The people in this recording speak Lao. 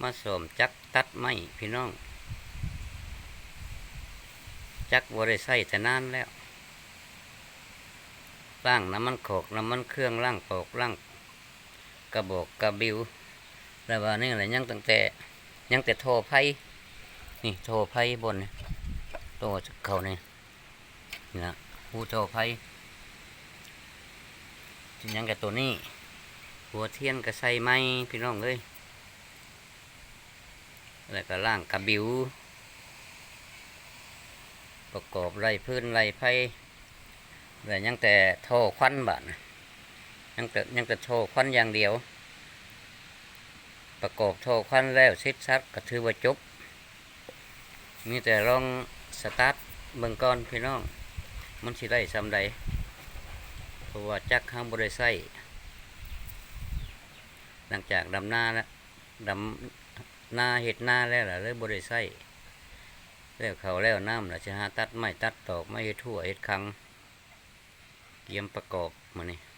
ມາສ້ອມຈັກຕັດໄມ້ພີ່ນ້ອງ, ຈັກບໍ່ໄດ້ໃຊ້ແຕ່ນານແລ້ວ, ລ້າງນ້ຳມັນຂອກ ນ້ຳມັນເຄື່ອງ, ລ້າງປອກ ລ້າງກະບອກກະບິວ ແລ້ວບາດນີ້ລະຍັງຕັ້ງແຕ່ ຍັງແຕ່ທໍ່ໄຟ, ນີ້ທໍ່ໄຟບ່ອນນີ້ ຕໍ່ເຂົ້ານີ້ ນີ້ລະຮູທໍ່ໄຟ ຍັງແຕ່ໂຕນີ້, ຫົວທຽນກໍໃສ່ໃໝ່ພີ່ນ້ອງເອີຍ, ແລ້ວກໍລ້າງກະບິວ ປະກອບໄລ່ຟືນໄລ່ໄຟ ແລ້ວຍັງແຕ່ທໍ່ຄວັນບາດນະ, ຍັງແຕ່ ຍັງແຕ່ທໍ່ຄວັນຢ່າງດຽວ, ປະກອບທໍ່ຄວັນແລ້ວເສັດສັບກໍຖືວ່າຈົບ. ມີແຕ່ລອງສະຕາດເບິ່ງກ່ອນພີ່ນ້ອງ, ມັນຊິໄດ້ສ່ຳໃດ ເພາະວ່າຈັກເຮົາບໍ່ໄດ້ໃຊ້, ຫຼັງຈາກດຳນາແລ້ວ ດຳນາເຮັດນາແລ້ວລະເລີຍບໍ່ໄດ້ໃຊ້, ແລ້ວເຂົ້າແລ້ວນ້ຳລະຊິຫາຕັດໄມ້ຕັດຕອກມາເຮັດຮົ້ວເຮັດຄັງ ກຽມປະກອບມື້ນີ້.